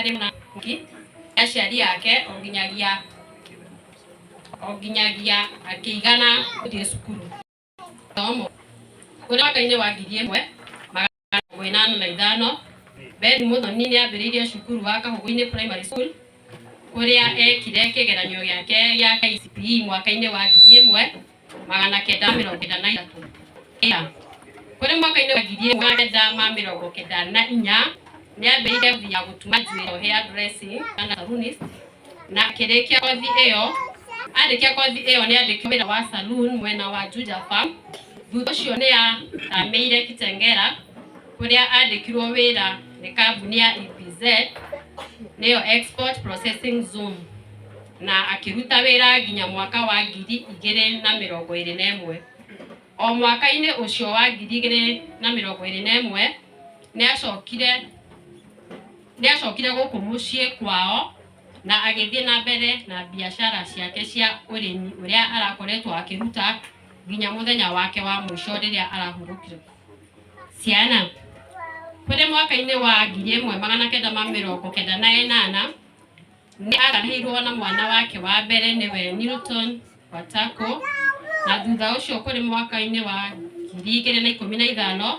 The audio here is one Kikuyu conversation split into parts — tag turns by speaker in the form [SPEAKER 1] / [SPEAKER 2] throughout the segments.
[SPEAKER 1] Arĩ na aciari ake o nginyagia akĩigana gũthiĩ cukuru. Thomo kũrĩ mwaka-inĩ wa 1985, Beth Muthoni nĩ ambĩrĩirie cukuru wa Kahũgũ-inĩ Primary School, kũrĩa ekire kĩgeranio gĩake gĩa KCPE mwaka-inĩ wa 1993. Kũrĩ mwaka-inĩ wa 1994, nĩ ambĩrĩirie kothi ya gũtuma njuĩrĩ, hair dressing kana salonist, na akĩrĩkia kothi ĩyo. Arĩkia kothi ĩyo, nĩ andĩkirwo wĩra wa saloon mwena wa Juja Farm. Thutha ũcio nĩ athamĩire Kitengela, kũrĩa andĩkirwo wĩra nĩ kambuni ya EPZ, nĩyo Export Processing Zone, na akĩruta wĩra nginya mwaka wa 2021. O mwaka-inĩ ũcio wa 2021, nĩ acokire gũkũ mũciĩ kwao na agĩthiĩ na mbere na biacara ciake cia ũrĩmi, ũrĩa arakoretwo akĩruta nginya mũthenya wake wa mũico rĩrĩa arahurũkire. Ciana kũrĩ mwaka-inĩ wa 1998, nĩ atanahĩirwo na mwana wake wa mbere, nĩwe Newton Watako, na thutha ũcio kũrĩ mwaka-inĩ wa 2015,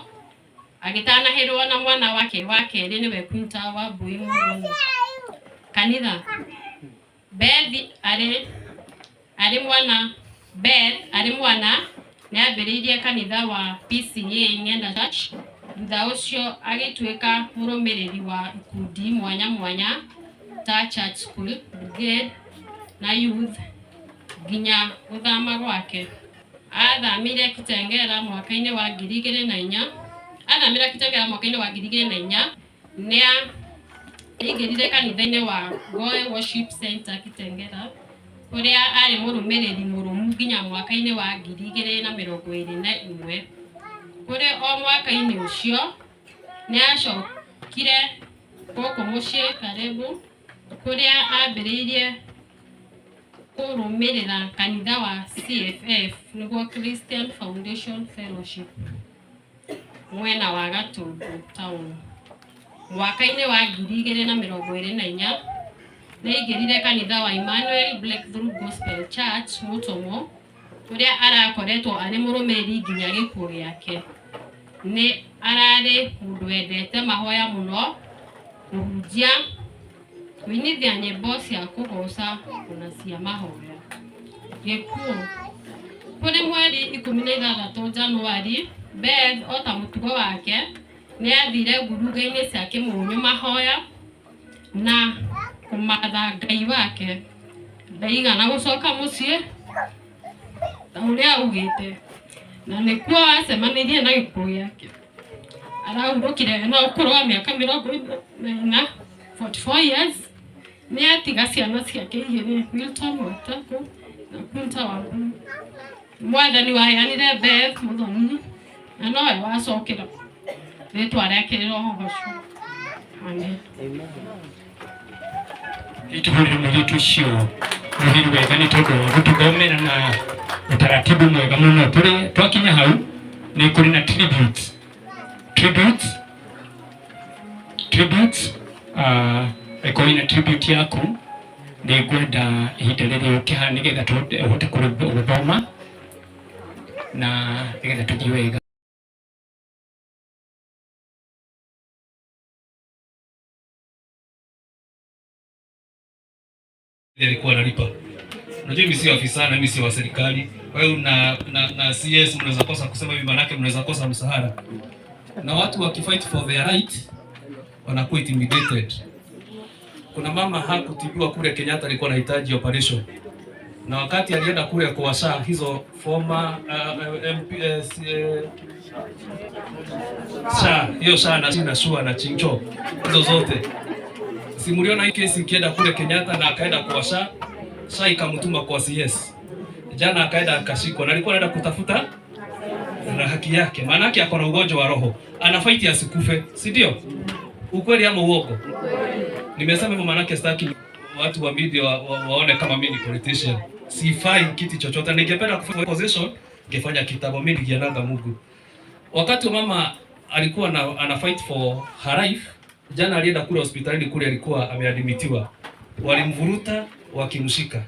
[SPEAKER 1] agĩtanahĩrwo na mwana wake wa kerĩ, nĩwe Quinta Wambui Muthoni. Kanitha. Beth arĩ mwana nĩ ambĩrĩirie kanitha wa PCEA Ng'enda Church. Thutha ũcio agĩtuĩka mũrũmĩrĩri wa ikundi mwanya mwanya ta Church School Brigade na Youth nginya gũthama gwake. Athamĩire Kitengela mwaka-inĩ wa 2004. Athamĩra Kitengela mwaka-inĩ wa 2004, nĩ aingĩrire kanitha-inĩ wa Goe Worship Center Kitengela, kũrĩa arĩ mũrũmĩrĩri mũrũmu nginya mwaka-inĩ wa 2021. Kũrĩ o mwaka-inĩ ũcio, nĩ acokire gũkũ mũciĩ Karibu, kũrĩa ambĩrĩirie kũrũmĩrĩra kanitha wa CFF, nĩguo Christian Foundation Fellowship, mwena wa Gatundu Town. Mwaka-inĩ wa 2024, nĩ aingĩrire kanitha wa Emmanuel Breakthrough Gospel Church Mutomo, kũrĩa arakoretwo arĩ mũrũmĩrĩri nginya gĩkuũ gĩake. Nĩ ararĩ mũndũ wendete mahoya mũno, kũhunjia, kũinithia nyĩmbo cia kũgoca ona cia mahoya. Gĩkuũ. Kũrĩ mweri 16 Januari, Beth ota mũtugo wake nĩ athire ngurunga-inĩ cia Kĩmũnyũ mahoya na kũmatha Ngai wake. Ndaigana gũcoka mũciĩ ta ũrĩa augĩte, na nĩkuo acemanirie na gĩkuũ gĩake. Arahurũkire na ũkũrũ wa mĩaka 44, 44 years. Nĩ atiga ciana ciake igĩrĩ, Wilton Wataku na Quinta Wambui. Mwathani waheanire Beth Muthoni na nowe wacokera, rĩtwa rĩake rĩrohocwo. Amen.
[SPEAKER 2] Tũhũrĩre mũirĩtu ũcio rũhĩ wega nĩ tondũ wa gũtũthomera na ũtaratibu mwega mũno. Tũrĩ twakinya hau nĩ kũrĩ na tributes. Ĩkorwo ina tribute yaku, nĩ ngwenda ihinda rĩrĩ ũke haha nĩgetha ũhote gũthoma na nĩgetha tũthiĩ wega.
[SPEAKER 3] Alikuwa analipa. Unajua mimi sio afisa na mimi sio wa serikali. Wewe na CS mnaweza kosa kusema hivi, manake mnaweza kosa mshahara. Na watu wakifight for their right wanakuwa intimidated. Kuna mama hakutibiwa kule Kenyatta, alikuwa anahitaji operation. Na wakati alienda kule kwa SHA, hizo former MP, SHA, hiyo SHA na SHUA na Chincho, hizo zote, si mliona hii kesi ikienda kule Kenyatta na akaenda kwa SHA, SHA ikamtuma kwa CS. Jana akaenda akashikwa na alikuwa anaenda kutafuta na haki yake. Maana yake ako na ugonjwa wa roho. Anafight asikufe, si ndio? Ukweli ama uongo? Nimesema hivyo maana sitaki watu wa media waone kama mimi ni politician. Sifai kiti chochote. Ningependa kufanya position, ningefanya kitambo. Mimi niliananga Mungu. Wakati wa mama alikuwa na, ana fight for her life, Jana alienda kule hospitalini kule alikuwa ameadmitiwa, walimvuruta wakimshika.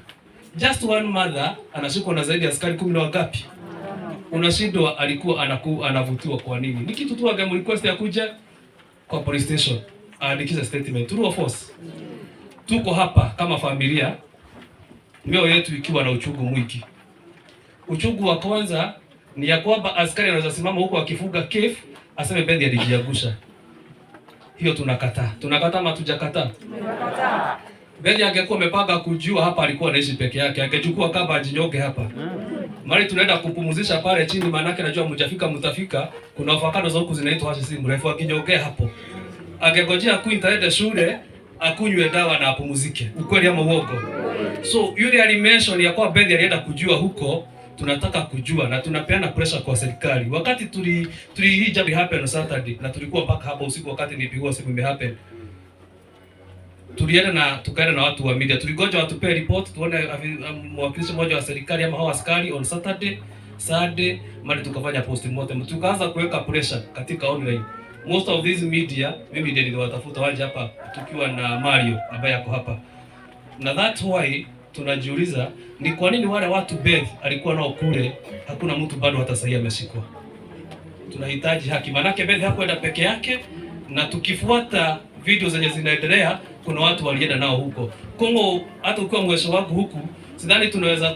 [SPEAKER 3] Just one mother anashikwa na zaidi ya askari 10 na wangapi? Unashindwa alikuwa anavutiwa kwa nini? Ni kitu tu angemrequest ya kuja kwa police station aandikishe statement. True or false? Tuko hapa kama familia, mioyo yetu ikiwa na uchungu mwingi. Uchungu wa kwanza ni ya kwamba askari anaweza simama huko akifunga cave aseme Beth alijiangusha. Hiyo tunakataa. Tunakataa ama hatujakataa?
[SPEAKER 4] Tunakataa.
[SPEAKER 3] Beth angekuwa amepanga kujua hapa alikuwa anaishi peke yake, angechukua kamba ajinyonge hapa. Mali tunaenda kupumzisha pale chini, maana najua mjafika mtafika. Kuna avocado za huku zinaitwa hashi si mrefu, akinyongea hapo. Angengojea Queen aende shule, akunywe dawa na apumzike. Ukweli ama uongo? So yule alimention ya kwa Beth alienda kujua huko, tunataka kujua na tunapeana pressure kwa serikali. Wakati tuli hii jambo happen on Saturday na tulikuwa mpaka hapa usiku wakati nilipigwa simu ime happen. Tulienda na tukaenda na watu wa media. Tuligoja watupe report tuone mwakilishi mmoja wa serikali ama hao askari on Saturday, Sunday, mali tukafanya postmortem. Tukaanza kuweka pressure katika online. Most of these media, mimi ndiye niliwatafuta waje hapa tukiwa na Mario ambaye ako hapa. Na that's why tunajiuliza ni kwa nini wale watu Beth alikuwa nao kule, hakuna mtu bado hata sasa ameshikwa. Tunahitaji haki, manake Beth hakwenda peke yake, na tukifuata video zenye zinaendelea kuna watu walienda nao huko Kongo. Hata ukiwa mweso wangu huku sidhani tunaweza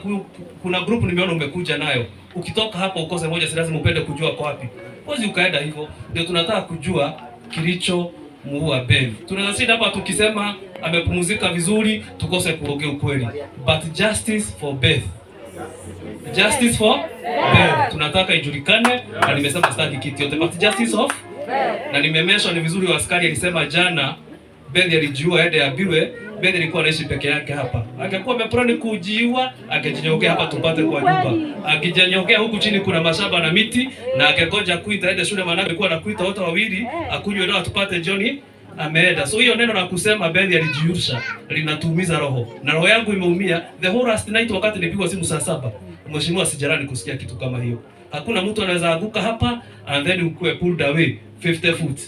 [SPEAKER 3] kuna group nimeona umekuja nayo, ukitoka hapo ukose moja, si lazima upende kujua kwa wapi, huwezi ukaenda hivyo. Ndio tunataka kujua kilicho muua Beth. Tunaweza sita hapa tukisema amepumzika vizuri, tukose kuongea ukweli, but justice for Beth, justice for Beth tunataka ijulikane, na nimesema sitaki kitu yote, but justice of na nimemesha ni vizuri. Askari alisema jana Beth alijua aende abiwe. Beth alikuwa anaishi peke yake hapa. Angekuwa ameplani kujiua, angejinyongea hapa tupate kwa nyumba. Akijinyongea huku chini kuna mashamba na miti, na angegoja kuita aende shule, maana alikuwa anakuita wote wawili, akunywe dawa tupate jioni ameenda. So hiyo neno la kusema Beth alijiurusha linatuumiza roho. Na roho yangu imeumia the whole last night wakati nilipigwa simu saa 7. Mheshimiwa, sijarani kusikia kitu kama hiyo. Hakuna mtu anaweza anguka hapa and then ukue pulled away 50 foot.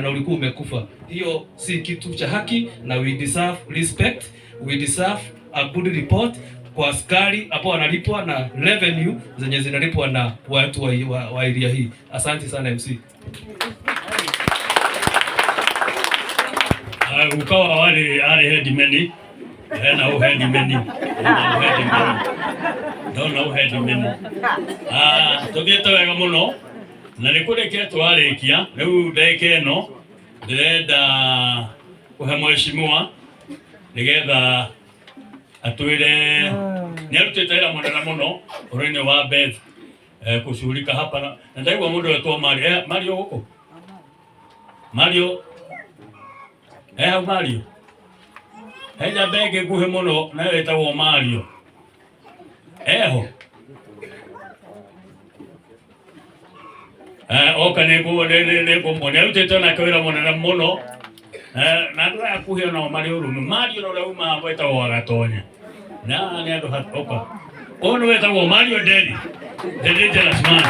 [SPEAKER 3] Na ulikuwa umekufa. Hiyo si kitu cha haki, na we deserve respect, we deserve a good report kwa askari hapo wanalipwa na revenue zenye zinalipwa na watu wa area hii. Asante sana MC.
[SPEAKER 5] Ukawa wale are headman na u headman na u headman ndona u headman. Tuthiete wega muno na nä kå rä kia twarä kia rä u ndagä ä no ndä renda kå he mheshimiwa nä getha atwä re nä arutä te wä ra må nene må no å horo-inä wa Beth kushughulika hapa na ndaigua må ndå wetwo Mario. Mario gå kå Mario hau Mario he njamba ĩngĩ nguhĩ mũno nayo ĩtagwo Mario eho oka nĩngũmuonia arutĩte onake wĩra mũnene mũno na andũ aya akuhĩ onao marĩ ũrũme. Mario na ũrĩa umaga wetagwo Wagatonya na nĩ andũ oka ũyũ nĩ wetagwo Mario Nderi, the dangerous man.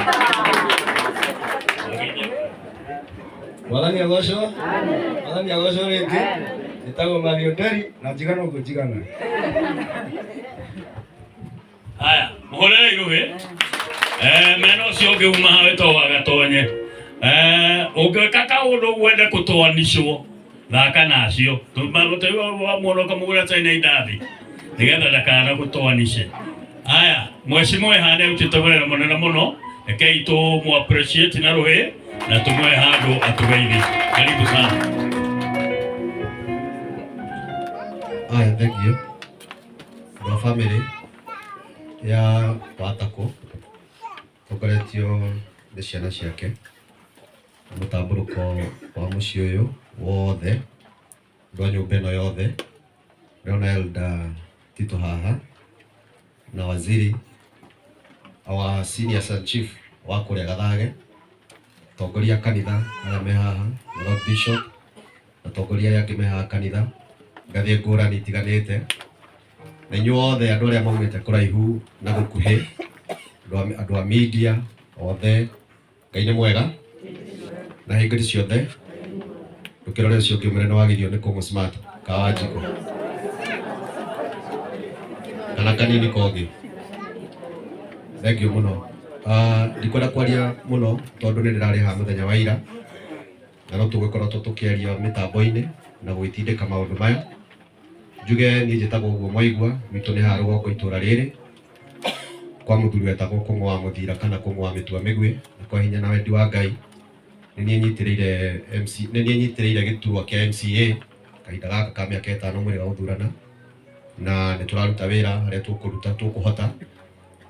[SPEAKER 6] Mwathani agocwo, Mwathani agocwo rĩngĩ. Njĩtagwo Mario Nderi na njigana ũguo njigana.
[SPEAKER 5] Haya, mũhũrĩre iruhĩ. Mena ũcio ũngĩ umaga wĩtagwo Wagatonye. Ũngĩka kaũndũ wende kũtoanicwo thaka nacio tũigua mũndũ ũkamũgũra chai na indathi nĩgetha ndakana gũtoanice. Haya, mheshimiwa hana arutĩte wĩra mũnene mũno, rekei tũmũ appreciate na rũhĩ na tũmũhe handũ atũgeithie. Karibu sana.
[SPEAKER 7] Aya, thank you. Andũ a family ya Watakũ tongoretio nĩ ciana ciake na mũtambũrũko wa mũciĩ ũyũ wothe, andũ a nyũmba ĩno yothe. Ndĩrona Elder Tito haha na waziri our senior son chief wa kũrĩa Gathage, atongoria a kanitha arĩa me haha, na Lord Bishop, atongoria arĩa angĩ me haha kanitha ngathĩ ngũrani itiganĩte, na inyuĩ othe andũ arĩa maumĩte kũraihu na gũkuhĩ, andũ a media othe, Ngai nĩ mwega na hingo ciothe. Ndũkĩrore ũcio ũngĩ ũmwĩre nĩ wagĩrio nĩ kũng'ũ smart ka Wanjikũ kana kanini kongĩ. Thank you mũno. Ndikwenda kwaria mũno tondũ nĩ ndĩrarĩ haha mũthenya wa ira na no tũgũkoretwo tũkĩaria mĩtambo-inĩ na gwĩtindĩka maũndũ maya. Njuge niĩ njĩtagwo ũguo mwaigua, gwitũ nĩ haha rũgongo itũra rĩrĩ kwa mũthuri wetagwo Kũng'ũ wa Mũthira kana Kũng'ũ wa Mĩtua Mĩguĩ, na kwa hinya na wendi wa Ngai nĩ niĩ nyitĩrĩire MC, nĩ niĩ nyitĩrĩire gĩturwa kĩa MCA kahinda gaka ka mĩaka 5 mũrĩga gũthurana, na nĩ tũraruta wĩra harĩa tũkũruta tũkũhota.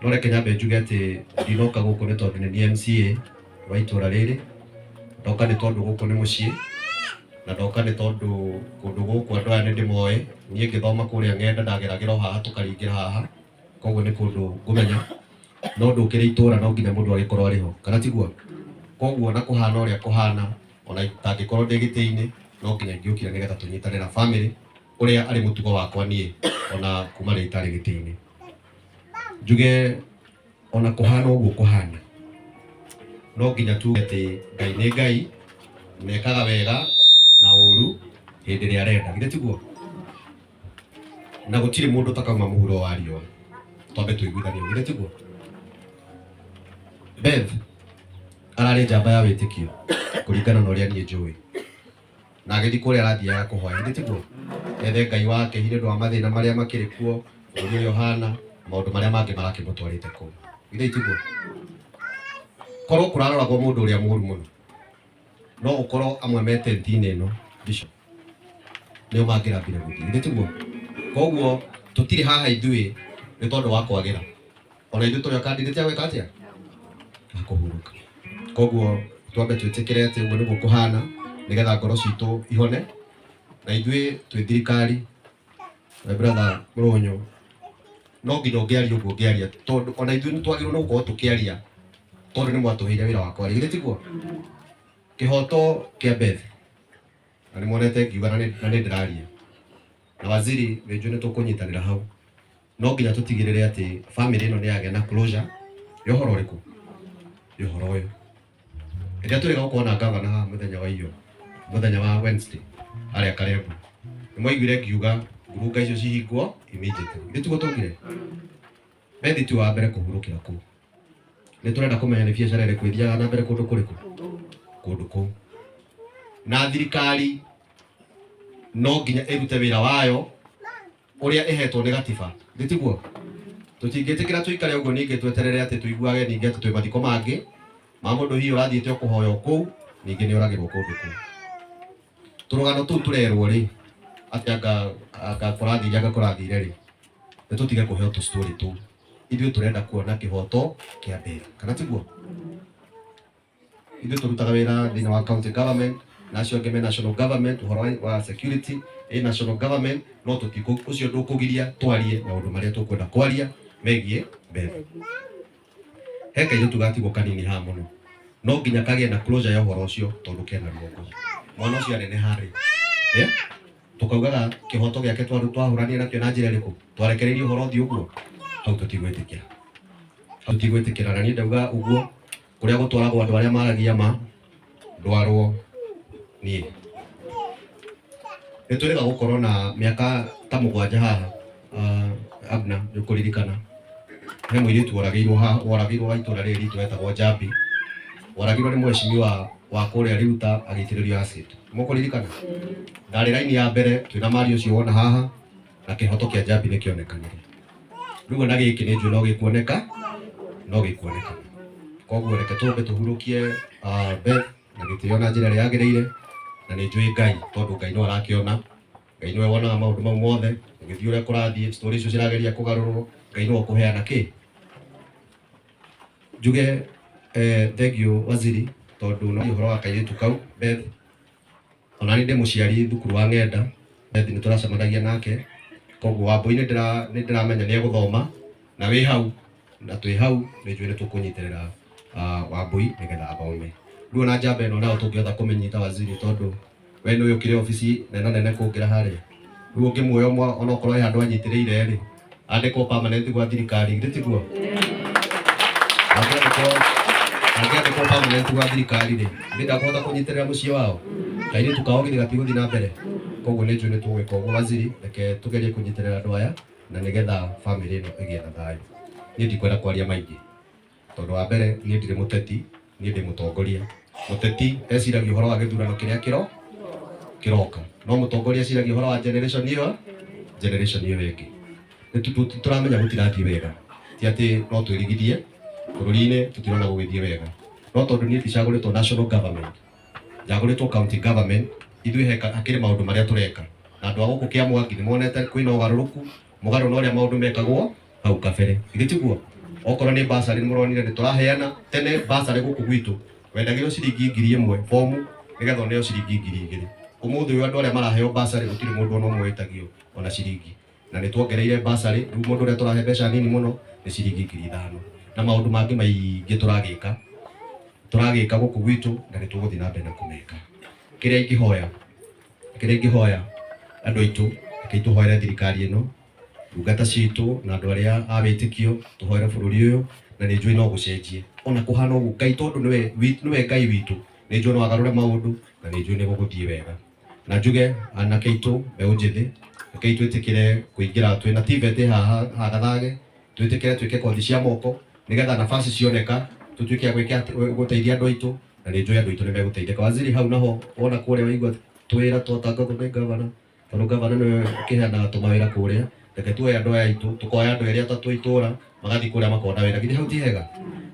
[SPEAKER 7] No reke nyambe njuge atĩ ndinoka gũkũ nĩ tondũ nĩ niĩ MCA wa itũra rĩrĩ, ndoka nĩ tondũ gũkũ nĩ mũciĩ, na ndoka nĩ tondũ kũndũ gũkũ andũ aya nĩ ndĩmoĩ. Niĩ ngĩthoma kũrĩa ng'enda ndageragĩra o haha tũkaringĩra haha, koguo nĩ kũndũ ngũmenya, no ndũkĩrĩ itũra no nginya mũndũ agĩkorwo arĩ ho, kana tiguo? Koguo na kũhana ũrĩa kũhana, ona itangĩkorwo ndĩ gĩtĩ-inĩ no nginya ingĩũkire nĩgetha tũnyitane na family ũrĩa arĩ mũtugo wakwa niĩ ona kuma rĩrĩa itarĩ gĩtĩ-inĩ. Njuge ona kũhana ũguo kũhana, no nginya tuge atĩ Ngai nĩ Ngai, nekaga wega na ũru hĩndĩ ĩrĩa arenda, githĩ tiguo? Na gũtirĩ mũndũ ũtakauma mũhuro wa riũa, twambe tũiguithanie, githĩ tiguo? Beth ararĩ njamba ya wĩtĩkio kũringana na ũrĩa niĩ njũĩ, na agĩthiĩ kũrĩa arathiaga kũhoya, githĩ tiguo? Ethe Ngai wake nĩ ũndũ wa mathĩna marĩa makĩrĩ kuo, bũrũri ũrĩa ũhana, maũndũ marĩa mangĩ marakĩmũtwarĩte kũu, githĩ tiguo? Korwo kũraroragwo mũndũ ũrĩa mũũru mũno, no ũkorwo amwe me tent-inĩ ĩno bishop nĩo mangĩrambire gũthiĩ, githĩ tiguo? Koguo tũtirĩ haha ithuĩ nĩ tondũ wa kwagĩra, ona ithuĩ tũrĩ o candidate ya gwĩka atĩa, ya kũhurũka. Koguo twambe twĩtĩkĩre atĩ ũguo nĩguo kũhana nĩgetha ngoro citũ ihone, na ithuĩ twĩ thirikari. My brother Mũrũnyũ, no nginya ũngĩaria ũguo ũngĩaria, tondũ ona ithuĩ nĩ twagĩrĩirwo nĩ gũkorwo tũkĩaria, tondũ nĩ mwatũheire wĩra wa kwaria, githĩ tiguo? Kĩhoto kĩa Beth, na nĩ monete ngiuga na nĩ ndĩraria na waziri, nĩ njũĩ nĩ tũkũnyitanĩra hau, no nginya tũtigĩrĩre atĩ family ĩno nĩ yagĩa na closure ya ũhoro ũrĩkũ, ya ũhoro ũyũ. Rĩrĩa tũrĩga gũkorwo na gavana haha mũthenya wa iyo, mũthenya wa Wednesday harĩa Karembu, nĩ mwaiguire ngiuga ngurunga icio cihingwo immediately, githĩ tiguo twaugire? Beth ti wa mbere kũhurũkĩra kũu, nĩ tũrenda kũmenya nĩ biacara ĩrĩkũ ĩthiaga na mbere kũndũ kũrĩkũ, kũndũ kũu, na thirikari no nginya ĩrute wĩra wayo ũrĩa ĩhetwo nĩ gatiba, githĩ tiguo? Tũtingĩtĩkĩra tũikare ũguo ningĩ tweterere atĩ tũiguage ningĩ atĩ twĩ mathiko mangĩ ma mũndũ hihi ũrathiĩte o kũhoya o kũu, ningĩ nĩ oragĩrwo kũndũ kũu. Tũrũgano tũu tũrerwo rĩ, atĩ anga kũrathire, anga kũrathire rĩ, nĩ tũtige kũheo tũ story tũu. Ithuĩ tũrenda kuona kĩhoto kĩa Beth, kana tiguo? Ithuĩ tũrutaga wĩra thĩinĩ wa county government na acio angĩ me national government, ũhoro wa security ĩ national government, no tũtikũ ũcio ndũkũgiria twarie maũndũ marĩa tũkwenda kwaria megiĩ Beth. He kairĩtu gatigwo kanini haha mũno, no nginya kagĩe na closure ya ũhoro ũcio tondũ kena ruo. Mwana ũcio aneneha rĩ, tũkaugaga kĩhoto gĩake twahũranire nakĩo na njĩra ĩrĩkũ, twarekereirie ũhoro ũthiĩ ũguo, hau tũtigwĩtĩkĩra, hau tũtigwĩtĩkĩra. Na niĩ ndauga ũguo kũrĩa gũtwaragwo andũ arĩa maragia ma ndwarwo niĩ. Nĩ twĩrĩga gũkorwo na mĩaka ta 7 haha, Abna nĩ ũkũririkana he mũirĩtu woragĩirwo haha, woragĩirwo wa itũra rĩrĩ ritũ wetagwo Njambi, woragĩirwo nĩ mheshimiwa wa kũrĩa Riuta agĩitĩrĩrio acid. Mũkũririkana? Ndarĩ raini ya mbere twĩna Mario ũcio wona haha, na kĩhoto kĩa Njambi nĩ kĩonekanire. Rĩu ona gĩkĩ nĩ njũĩ no gĩkuoneka, no gĩkuoneka. Koguo reke tũmbe tũhurũkie Beth na gĩtĩo na njĩra ĩrĩa yagĩrĩire, na nĩ njũĩ Ngai tondũ Ngai no arakĩona, Ngai nĩwe wonaga maũndũ mau mothe, ũgĩthiĩ ũrĩa kũrathiĩ, story icio cirageria kũgarũrwo, Ngai nĩwe ũkũheana kĩ. Njuge thank you waziri, tondũ no ũhoro wa kairĩtu kau Beth, ona niĩ ndĩ mũciari thukuru wa ng'enda, Beth nĩ tũracemanagia nake, koguo Wambũi nĩ ndĩramenya nĩ egũthoma, na wĩ hau, na twĩ hau nĩ njũĩ nĩ tũkũnyitĩrĩra Wambũi nĩgetha athome. Rĩu ona njamba ĩno nayo tũngĩhota kũmĩnyita waziri, tondũ we nĩ ũkire obici nene nene kũngĩra harĩa, rĩu ũngĩmuoya onokorwo he handũ anyitĩrĩire rĩ, andĩkwo permanent gwa thirikari, githĩ tiguo? Angĩandĩkwo permanent gwa thirikari rĩ, nĩ ndakũhota kũnyitĩrĩra mũciĩ wao. Kairĩtu kao githĩ gatigũthiĩ na mbere. Koguo nĩ njũĩ nĩ tũgwĩka ũguo waziri, reke tũgerie kũnyitĩrĩra andũ aya na nĩgetha bamĩrĩ ĩno ĩgĩe na thayũ. Niĩ ndikwenda kwaria maingĩ tondũ wa mbere niĩ ndirĩ mũteti, niĩ ndĩ mũtongoria. Mũteti eciragia ũhoro wa gĩthurano kĩrĩa kĩroka, no mũtongoria eciragia ũhoro wa generation ĩyo generation ĩyo ĩngĩ. Nĩ tũramenya gũtirathiĩ wega, ti atĩ no twĩrigithie bũrũri-inĩ tũtirona gũgĩthiĩ wega, no tondũ niĩ ndicagũrĩtwo national government, njagũrĩtwo county government, ithuĩ hakĩrĩ maũndũ marĩa tũreka na andũ a gũkũ Kĩamwangi nĩ monete kwĩna ũgarũrũku mũgarũ na ũrĩa maũndũ mekagwo hau kabere, githĩ tiguo? Okorwo nĩ basarĩ nĩ mũronire nĩ tũraheana tene basarĩ gũkũ gwitũ wendagĩrwo ciringi 1000 bomu nĩgetha ũneo ciringi 2000. Ũmũthĩ ũyũ andũ arĩa maraheo basarĩ gũtirĩ mũndũ ona ũmwe wĩtagio ona ciringi, na nĩ tuongereire basarĩ rĩu mũndũ ũrĩa tũrahe mbeca nini mũno nĩ ciringi 5000 na maũndũ mangĩ maingĩ tũragĩka gũkũ gwitũ na nĩ tũgũthiĩ na mbere na kũmeka. Kĩrĩa ingĩhoya andũ aitũ, reke tũhoere thirikari ĩno, ndungata citũ na andũ arĩa a wĩtĩkio, tũhoere bũrũri ũyũ na nĩ njũĩ no gũcenjie ona kũhana ũguo. Ngai tondũ nĩwe Ngai witũ, nĩ njũĩ no agarũre maũndũ na nĩ njũĩ nĩ gũgũthiĩ wega. Na njuge anake aitũ mbeũ njĩthĩ, reke twĩtĩkĩre kũingĩra twĩna TVET haha Hagathage, twĩtĩkĩre twĩke kothi cia moko nĩgetha nafasi cioneka tũtuĩke a gwĩka gũteithia andũ aitũ na nĩ njũĩ andũ aitũ nĩ megũteithĩka. Waziri hau naho wona kũrĩa waigua twĩra twatangathwo nĩ gavana, tondũ gavana nĩwe ũkĩheanaga tũmawĩra kũrĩa, reke tuoe andũ aya aitũ, tũkoya andũ erĩ atatũ itũra magathiĩ kũrĩa makona wĩra. Githĩ hau ti hega?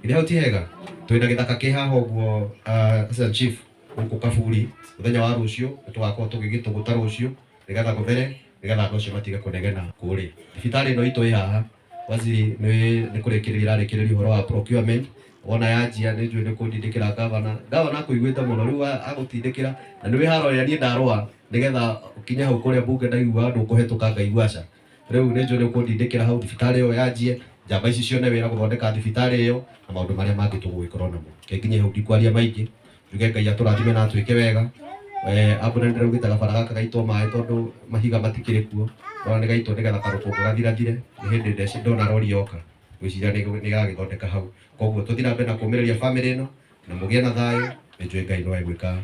[SPEAKER 7] Githĩ hau ti hega? Twĩna gĩthaka kĩ haha ũguo assistant chief gũkũ Kaburi, mũthenya wa rũciũ nĩ tũgakorwo tũgĩgĩtũgũta rũciũ nĩgetha gũthere, nĩgetha andũ acio matige kũnegena kũrĩa. Thibitarĩ ĩno itũ ĩ haha waziri nĩ kũrĩkĩrĩria ĩrarĩkĩrĩria ũhoro wa procurement, wona yanjia nĩ njũĩ nĩ kũndindĩkĩra gavana. Gavana akũiguĩte mũno rĩu agũtindĩkĩra na nĩwĩ haro ĩrĩa niĩ ndarũa nĩgetha ũkinye hau kũrĩa mbunge ndaigua ndũkũhetũka ngaigua aca. Rĩu nĩ njũĩ nĩ ũkũndindĩkĩra hau thibitarĩ ĩyo yanjie, njamba ici cione wĩra gũthondeka thibitarĩ ĩyo na maũndũ marĩa mangĩ tũgũgĩkorwo namo. Reke nginye hau ndikwaria maingĩ, njuge Ngai atũrathime na atwĩke wega. Ambura nĩ ndĩraugĩte gabara gaka gaitwo maĩ tondũ mahiga matikĩrĩ kuo, ona nĩ gaitwo nĩgetha karũkũngũ gathirathire. Nĩ hĩndĩ ndona rori yoka ngwĩciria nĩ gagĩthondeka hau. Koguo tũthiĩ na mbere na kũũmĩrĩria bamĩrĩ ĩno na mũgĩe na thayũ. Nĩ njũĩ Ngai no egwĩka,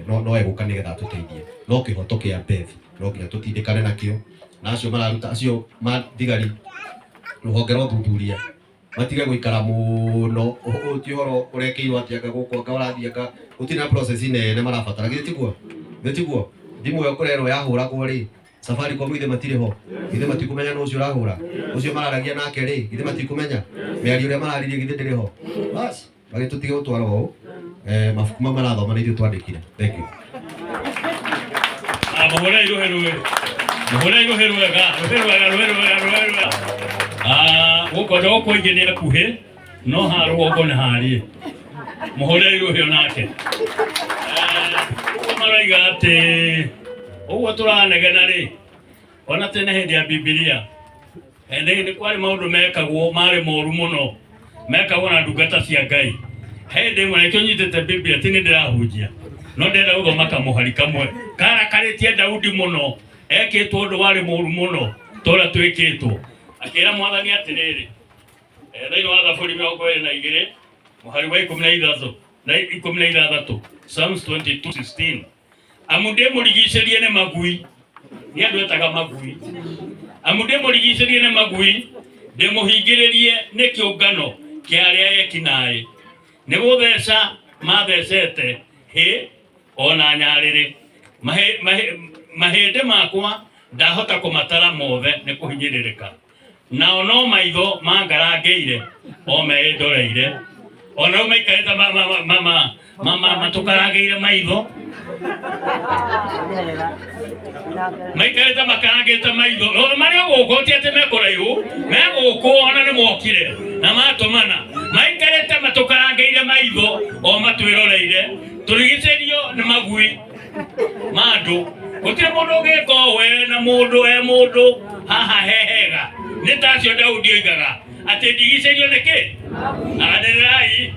[SPEAKER 7] no egũka nĩgetha atũteithie, no kĩhoto kĩa Beth no nginya tũtindĩkane nakĩo, na acio mararuta acio mathigari rũhonge rwa ũthuthuria matige gũikara mũno. Ti ũhoro ũrekĩirwo atĩ anga gũkũ anga ũrathiĩ anga gũtirĩ na process nene marabatara, githĩ tiguo? Githĩ tiguo? Thimũ ĩyo kũrerwo yahũragwo rĩ, Safaricom githĩ matirĩ ho, githĩ matikũmenya nũ ũcio ũrahũra, ũcio mararagia nake rĩ, githĩ matikũmenya mĩario ĩrĩa mararirie, githĩ ndĩrĩ ho? Bas magĩtũtige gũtwara ũũ, mabuku mau marathoma nĩ ithuĩ twandĩkire. Thank you.
[SPEAKER 5] Mũhũrei rũhĩ rũĩ, mũhũrei rũhĩ rwega, rũhĩ rwega, rũhĩ rwega, rũhĩ rwega. Gũkũ andũ gũkũ aingĩ nĩ akuhĩ, no haha rũgongo nĩ harĩe. Mũhũrei rũhĩ onake. Ũguo maroiga atĩ ũguo tũranegena rĩ, ona tene hĩndĩ ya Bibilia nĩ kwarĩ maũndũ mekagwo marĩ moru mũno, mekagwo na ndungata cia Ngai. Hĩndĩ ĩmwe nĩkĩo nyitĩte Bibilia, ti nĩ ndĩrahunjia, no ndĩrenda gũthoma kamũhari kamwe karakarĩtie Daudi mũno, ekĩtwo ũndũ warĩ mũru mũno ta ũrĩa twĩkĩtwo. Akĩra Mwathani atĩrĩrĩ, thĩinĩ wa Thaburi 22 mũhari wa 16 na 16, Psalms 22:16, amu ndĩmũrigicĩrie nĩ magui, nĩ andũ etaga magui, amu ndĩmũrigicĩrie nĩ magui, ndĩmũhingĩrĩrie nĩ kĩũngano kĩa arĩa eki naĩ, nĩ gũtheca mathecete hĩ ona nyarĩrĩ, mahĩndĩ makwa ndahota kũmatara mothe nĩ kũhinyĩrĩrĩka, nao no maitho mangarangĩire o meĩndoreire, ona rĩu maikarĩte matũkarangĩire maitho, maikarĩte makarangĩte maitho, marĩ o gũkũ, ti atĩ me kũraihu, me gũkũ ona nĩ mokire na matũmana, maikarĩte matũkarangĩire maitho o matwĩroreire, tũrigicĩrio nĩ magui ma andũ. Gũtirĩ mũndũ ũngĩka ũũ e na mũndũ e mũndũ haha he hega. Nĩ ta acio Daudi oigaga atĩ ndigicĩrio nĩ kĩ? Anĩrĩrai.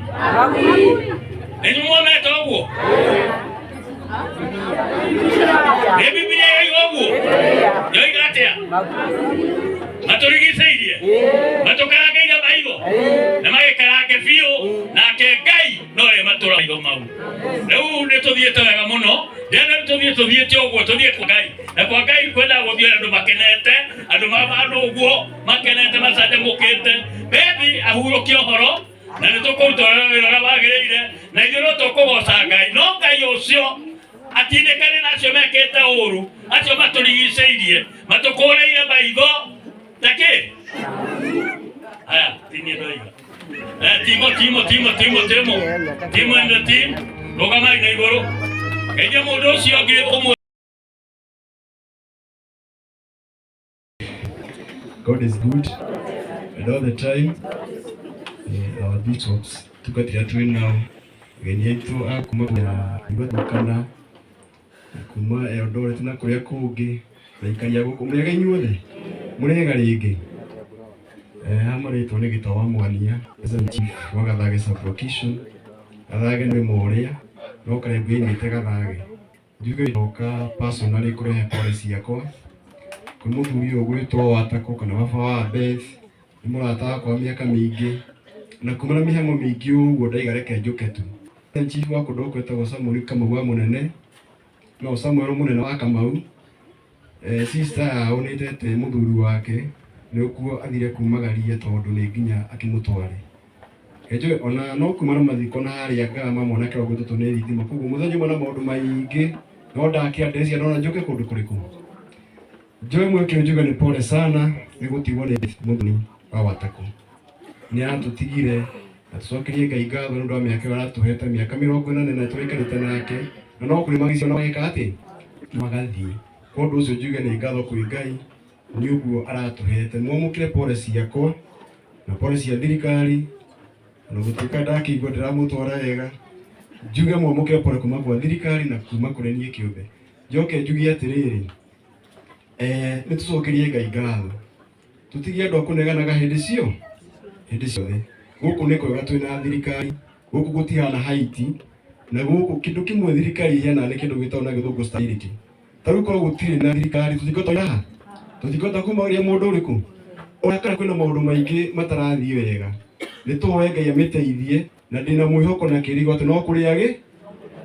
[SPEAKER 5] Nĩ inyuĩ mwonete ũguo? Nĩ Bibilia yoiga ũguo? Yoiga atĩa? Matũrigicĩirie, matũkarangĩire maitho na magĩkarange biũ, nake Ngai no we matũra maitho mau. Rĩu nĩ tũthiĩte wega mũno Ndĩrenda tũthiĩ tũthiĩte ũguo tũthiĩ kwa Ngai na kwa Ngai kwenda gũthiĩ andũ makenete andũ mabandũ ũguo makenete macanjamũkĩte bebi ahurũkie ũhoro na nĩ tũkũruta ũrĩa wĩra ũrĩa wagĩrĩire na ithuĩ no tũkũgoca Ngai no Ngai ũcio atindĩkane na acio mekĩte ũru acio matũrigicĩirie matũkũrĩire maitho takĩ haya tinie ndoiga. Timo timo timo timo timo timo and the team rũgamai na igũrũ geithia mũndũ ũcio ũngĩ ũmwe.
[SPEAKER 6] God is good and all the time. Our bishops tukatira twĩ nao ageni aitũ a kuma ya Turkana na kuma Eldoret na kũrĩa kũngĩ na aikari a gũkũ mũrĩega inyuothe mũrĩega rĩngĩ. Haha marĩtwo nĩ Gĩtaũ wa Mwania chief wa Gathage sub-location. Gathage nĩ Mũrĩa no Karengo yoimĩte Gathage. Njuge ndoka personally kũrehe pole ciakwa kwĩ mũthuri ũyũ ũgwĩtwo Watakũ kana baba wa Beth nĩ mũrata wakwa wa mĩaka mĩingĩ na kuma na mĩhang'o mĩingĩ ũguo ndaiga reke njũke tu. Chief wa kũndũ gũkũ etagwo Samuel Kamau wa Mũnene no Samuel Mũnene wa Kamau. Sister yao nĩ ĩtete mũthuri wake nĩ ũkuo athire kumagaria tondũ nĩ nginya akĩmũtware. Njoe ona no kuma na mathiko na harĩa Ngama mwanake wa gwĩtwo nĩ thitima koguo mũthenya ũmwe na maũndũ maingĩ no ndakĩa ndeciria ndona njũke kũndũ kũrĩkũ. Njoe mweke njuge nĩ pole sana nĩ gũtigwo nĩ mũthoni wa Watakũ. Nĩ aratũtigire na tũcokerie Ngai ngatho nĩ ũndũ wa mĩaka ĩyo aratũhete mĩaka 44 na tũraikarĩte nake na no kũrĩ magicio na mageka atĩ magathiĩ. Kwa ũndũ ũcio njuge nĩ ngatho kwĩ Ngai nĩ ũguo aratũhete. Mwamũkĩre pole ciakwa na pole cia thirikari na gũtuĩka ndakĩigua ndĩramũtwara wega njuge mwamũkĩre pole kuma kwa thirikari na kuma kũrĩ niĩ kĩũmbe. Njoke njuge atĩrĩrĩ nĩ tũcokerie Ngai ngatho tũtige andũ a kũneganaga hĩndĩ ciothe. Gũkũ nĩ kwega twĩna thirikari gũkũ gũtihana Haiti na gũkũ kĩndũ kĩmwe thirikari iheanaga nĩ kĩndũ gĩtagwo na gĩthũngũ stability. Ta rĩu korwo gũtirĩ na thirikari tũtingĩhota haha tũtingĩhota kumagia mũndũ ũrĩkũ ona kana kwĩna maũndũ maingĩ matarathiĩ wega nĩ tũhoe Ngai amĩteithie na ndĩna mwĩhoko na kĩĩrĩgĩrĩro atĩ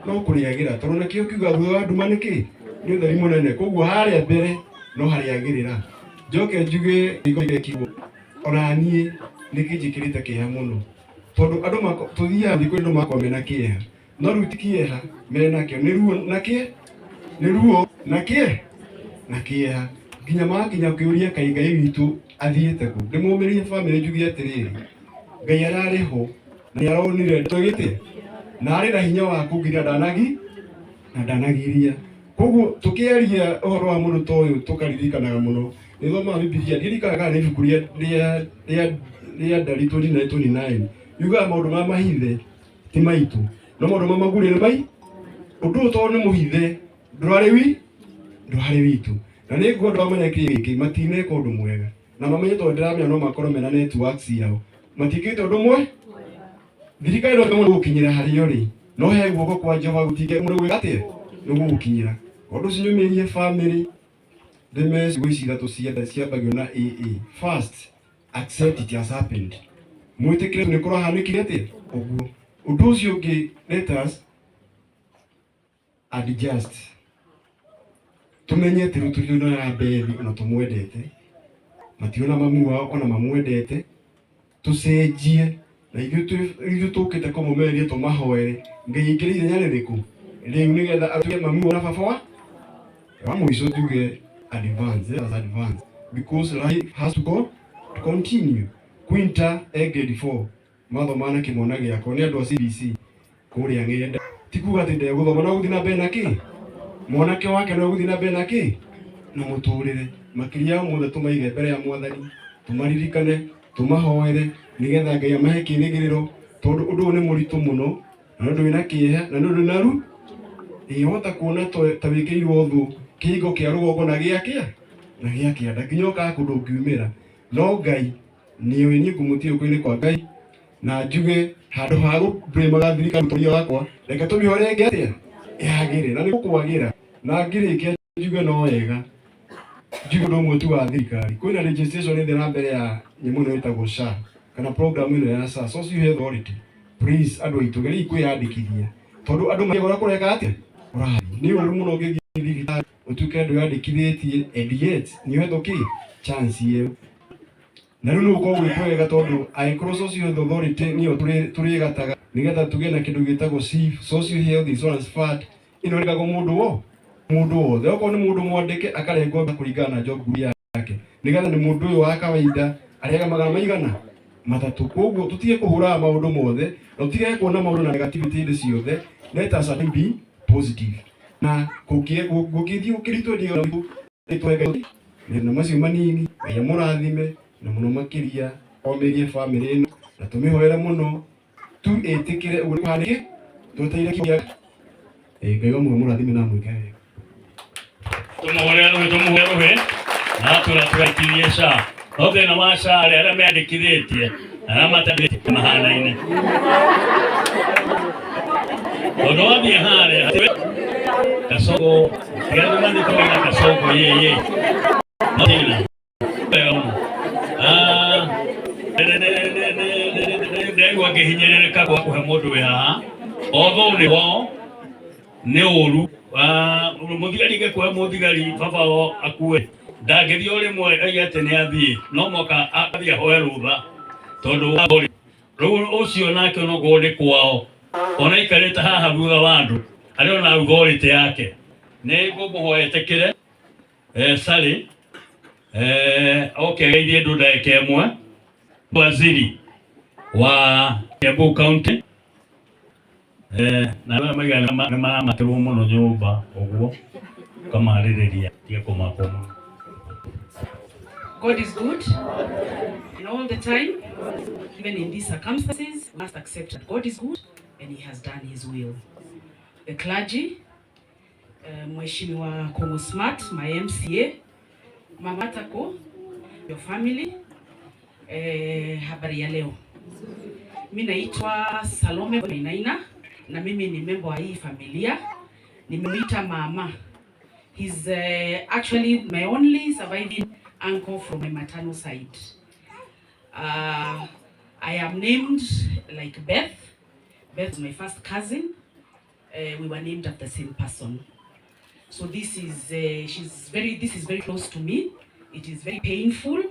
[SPEAKER 6] no kũrĩagĩra tondũ nakĩo kiuga thutha wa nduma nĩkĩ nĩ ũtheri mũnene koguo harĩa mbere no harĩagĩrĩra. Njoke njuge ona niĩ nĩ kĩnjĩkĩrĩte kĩeha mũno tondũ andũ tũthiaga thikũ andũ makorwo mena kĩeha no rĩu ti kĩeha menakĩo nĩ ruo na kĩe nĩ ruo na kĩe na kĩeha nginya makinya kĩũria kaĩ Ngai witũ athiĩte kũ. Ndĩmũmĩrĩrie bamĩrĩ njuge atĩrĩrĩ Ngai ararĩ ho na nĩ aronire twĩgĩte na arĩ na hinya wa kũngiria na ndanagiria. Koguo tũkĩaria ũhoro wa mũndũ ta ũyũ tũkaririkanaga mũno nĩ thomaga Bibilia ndirikanaga kana nĩ ibuku rĩa Ndari 29:29 yugaga maũndũ ma mahithe ti maitũ no maũndũ ma maguũrie nĩ mai ũndũ ũyũ tondũ nĩ mũhithe ndwarĩ witũ na nĩ nguo andũ amenya kĩĩ gĩkĩ matineka ũndũ mwega na mamenye tondũ ndĩramenya no makorwo mena network ciao matikĩte ũndũ mwe thirikari no ĩmwe gũkinyĩra harĩo rĩ no he guoko kwa Jehova gũtingĩ mũndũ gwĩka atĩa nĩ gũgũkinyĩra. Ũndũ ũcio nyũmĩrie family ndĩme ciugo ici ithatũ ciambagio na AA. First, accept it has happened. Mwĩtĩkĩre nĩ kũrahanĩkire atĩa ũguo. Ũndũ ũcio ũngĩ, let us adjust tumenye atĩ rĩu tũrĩ na Bethi ona tũmwendete matirona mamu wao ona mamwendete tũcenjie na ithuĩ tũkĩte kũmũmereria tũmahoere Ngai aingĩre ithenya rĩrĩkũ rĩu nĩgetha atuĩke mamu na baba wa mũico njuge advance, let us advance because life has to go to continue. Quinta e grade 4 mathoma na kĩmwana gĩakwa nĩ andũ a CBC kũrĩa ng'enda ti kuga atĩ ndegũthoma no gũthiĩ na mbere na kĩ mwanake wake no gũthiĩ na mbere na kĩ na mũtũrĩre makĩria ya ũmũthĩ tũmaige mbere ya mwathani tũmaririkane tũmahoere nĩgetha Ngai amahe kĩĩrĩgĩrĩro tondũ ũndũ ũyũ nĩ mũritũ mũno na nĩ ũndũ wĩna kĩeha na nĩ ũndũ wĩna ru ĩhota kuona ta wĩkĩirwo thũ kĩhingo kĩa rũgongo na gĩa kĩa na gĩa kĩanda nginya ũkaga kũndũ ũngiumĩra no Ngai nĩũĩ niĩ ngũmũtia guoko-inĩ kwa Ngai na njuge handũ ha gũblĩmaga thirikari mũtongoria wakwa reke tũmĩhore ĩngĩ atĩa yagĩre na nĩ gũkwagĩra na ngĩrĩkia njuge no wega njuge ũndũ ũmwe tu wa thirikari kwĩna registration ĩthĩ na mbere ya nyamũ ĩno ĩtagwo SHA kana program ĩno ya SHA Social Health Authority. Please andũ aitũ geriai kwĩyandĩkithia tondũ andũ makĩgora kũreka atĩa ũrathiĩ. Nĩ ũru mũno ũngĩthiĩ thibitarĩ ũtuĩke ndwĩyandĩkithĩtie and yet nĩ ũhetwo kĩ chance ĩyo. Na rĩu nĩ gũkorwo gwĩ kwega tondũ angĩkorwo Social Health Authority nĩyo tũrĩgataga nĩgetha tũgĩe na kĩndũ gĩtagwo SHIF, Social Health Insurance Fund, ĩno ĩrĩhagwo mũndũ wothe. Okorwo nĩ mũndũ mwandĩke akarengwo kũringana na job group yake, nĩgetha nĩ mũndũ ũyũ wa kawaida arĩhaga magana maigana matatũ. Koguo tũtige kũhũraga maũndũ mothe na tũtige kuona maũndũ na negativity hĩndĩ ciothe. Let us be positive na gũkĩthiĩ gũkĩritũ na macio manini. Ngai amũrathime na mũno makĩria omĩrie bamĩrĩ ĩno na tũmĩhoere mũno tu ĩtĩkĩre ũguo kũhanĩke tweteire kĩa Ngai wa mũrathime na amwĩke wega.
[SPEAKER 5] Tumuhũre rũhĩ, tumuhũre rũhĩ na tũra tũgaikithie SHA. No thĩna wa SHA rĩ, arĩa meandĩkithĩtie na arĩa matandĩkithĩtie mahanaine, tondũ wathiĩ harĩa Kasongo tiga nĩ na Kasongo yeye no thĩna wega mũno. Ndaigua ngĩhinyĩrĩrĩka gwa kũhe mũndũ wĩ haha, although nĩ wao nĩ ũru. Mũthigari ngĩkũhe mũthigari baba wao akue, ndangĩthiĩ o rĩmwe oige atĩ nĩ athiĩ, no mwaka athiĩ ahoe rũtha, tondũ rĩu ũcio nake onokorwo nĩ kwao ona aikarĩte haha thutha wa andũ arĩ ona authority yake. Nĩ ngũmũhoya ĩtĩkĩre Sally oke ageithie andũ ndagĩka ĩmwe, waziri wa Kiambu County, na arĩa maiga nĩ maramakĩrwo mũno nyũmba ũguo ũkamarĩrĩria tige kũmakwo mũno.
[SPEAKER 4] God is good, and all the time, even in these circumstances, we must accept that God is good and He has done His will. The clergy, Mheshimiwa Kongo Smart, my MCA, Mama Tako, your family, habari ya leo. Mimi naitwa Salome Wainaina na mimi ni member wa hii familia. Nimemuita mama. He's actually my only surviving uncle from my maternal side. I am named like Beth. Beth is my first cousin. We were named after the same person. So this is this is very close to me. It is very painful,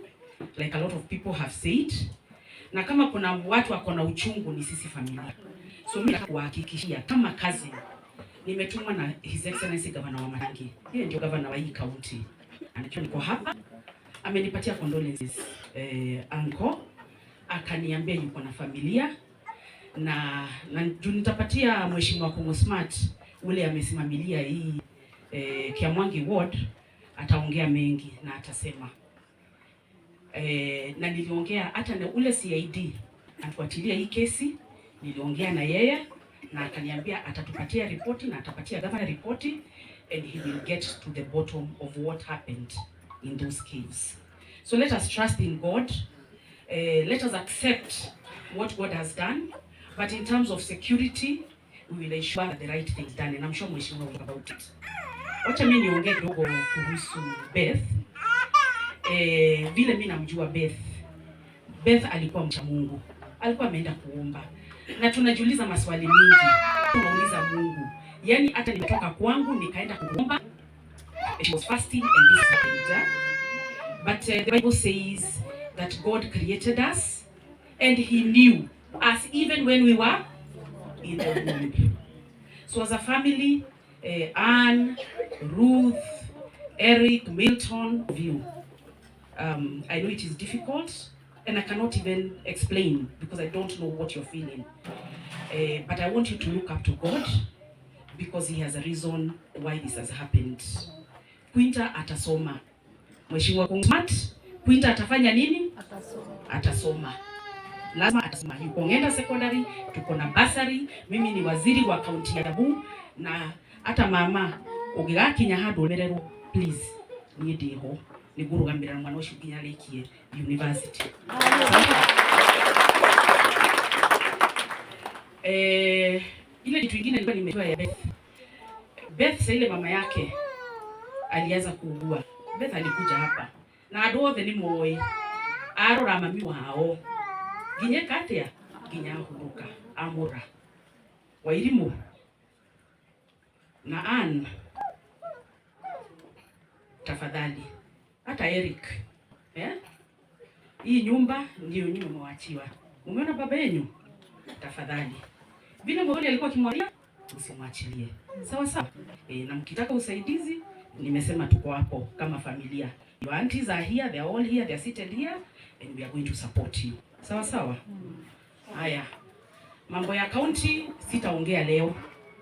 [SPEAKER 4] like a lot of people have said. Na kama kuna watu wako na uchungu ni sisi familia. So mimi nataka kuhakikishia kama cousin nimetumwa na His Excellency Governor wa Wamatangi. Yeye ndio governor wa hii county. Anajua niko hapa. Amenipatia condolences, uncle. Akaniambia yuko na familia na juu nitapatia Mheshimiwa Kongo Smart ule amesimamilia hii Kiamwangi Ward, ataongea mengi na atasema na niliongea hata na ule CID anafuatilia hii kesi, niliongea na yeye na akaniambia atatupatia ripoti na atapatia governor ripoti and he will get to the bottom of what happened in those caves. So let us trust in God. Let us accept what God has done. But in terms of security, we will ensure that the right thing is done. And I'm sure Mheshimiwa will talk about it. Wacha mimi niongee kidogo kuhusu Beth. Vile mimi namjua Beth. Beth alikuwa mcha Mungu. Alikuwa ameenda kuomba. Na tunajiuliza maswali mingi. Tunauliza Mungu. Yaani hata nimetoka kwangu nikaenda kuomba. She was fasting and this happened. Eh? But the Bible says that God created us and he knew us even when we were in the womb. So as a family, Anne, Ruth, Eric, Milton, of you, I know it is difficult and I cannot even explain because I don't know what you're feeling. But I want you to look up to God because he has a reason why this has happened. Quinta atasoma. Mheshimiwa Smart, Quinta atafanya nini? Atasoma. Atasoma. Lazima atasoma. Yuko Ng'enda Secondary, tuko na bursary, mimi ni waziri wa kaunti ya Kiambu na hata mama ũngĩgakinya handũ ũmererwo, please, niĩ ndĩho nĩngũrũgamĩrĩra mwana ũcio nginya arĩkie university. Ile kitu ingine nilikuwa nimejua ya Beth. Beth sasa ile mama yake alianza kuugua. Beth alikuja hapa na andũ othe nĩ moĩ arora mami wao nginya katia nginya ahurũka amũra Wairimu. Na Ann, tafadhali, hata Eric, eh? Hii nyumba ndio nyinyi mmewachiwa. Umeona baba yenu? Tafadhali, vile Muthoni alikuwa akimwambia usimwachilie, sawa sawa. Na mkitaka usaidizi, nimesema tuko hapo kama familia. Your aunties are here, they are all here, they are seated here and we are going to support you. Sawa sawa. Haya, mambo ya county sitaongea leo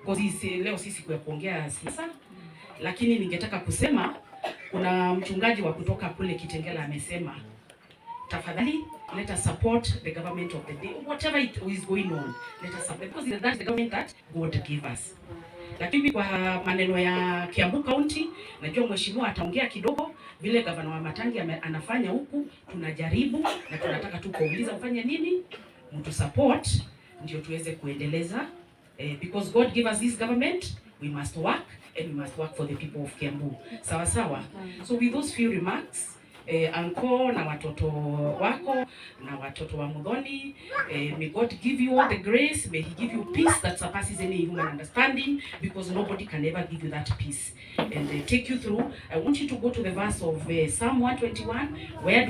[SPEAKER 4] because leo si siku ya kuongea siasa, lakini ningetaka kusema kuna mchungaji wa kutoka kule Kitengela amesema tafadhali let us support the government of the day, whatever it is going on, let us support because that's the government that God gave us. Lakini kwa maneno ya Kiambu County, najua mheshimiwa ataongea kidogo vile gavana wa Matangi anafanya huku, tunajaribu na tunataka tu kuuliza mfanye nini, mtu support ndio tuweze kuendeleza because God gave us this government, we must work and we must work for the people of Kiambu. Sawa sawa. So with those few remarks, anko na watoto wako na watoto wa Muthoni, may God give you all the grace, may he give you peace that surpasses any human understanding, because nobody can ever give you that peace, and take you through. I want you to go to the verse of Psalm 121. Where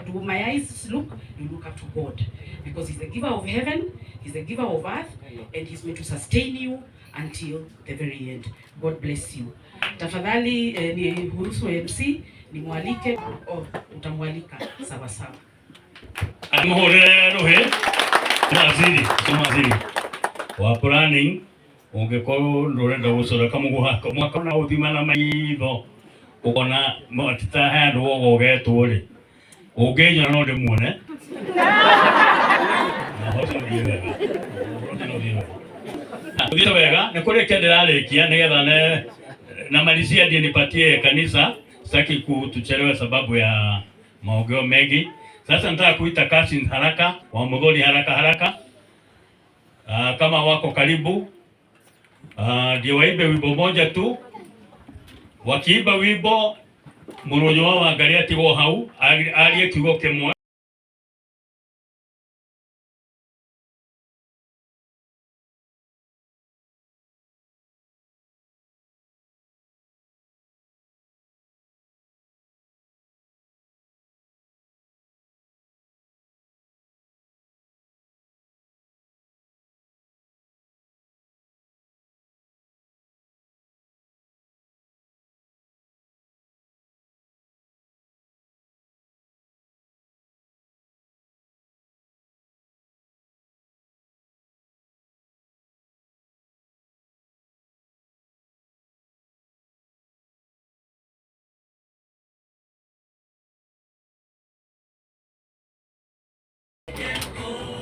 [SPEAKER 4] do my eyes look? You look up to God, because he's the giver of heaven, he's the giver of earth, and he's going to sustain you until the very end. God bless you. Tafadhali ni hurusu MC nimwalike. Oh, utamwalika sawa sawa.
[SPEAKER 5] Amuhurire ruhi waziri waziri wa planning ungikorwo ndurenda gucora kamuguha mwaka na uthima na maitho ukona matita handu wogogetwo ri unginyona no ndimuone na hote no wega no wega ni kurikia ndirarikia nigetha ne na malizia ndiye nipatie kanisa. Sitaki kutuchelewa sababu ya maongeo mengi. Sasa nataka kuita kasi haraka wa Muthoni haraka haraka. Kama wako karibu ndio waimbe wimbo moja tu. Wakiimba wimbo muronyo wao angalia tigwo hau arie kiugo kimwe.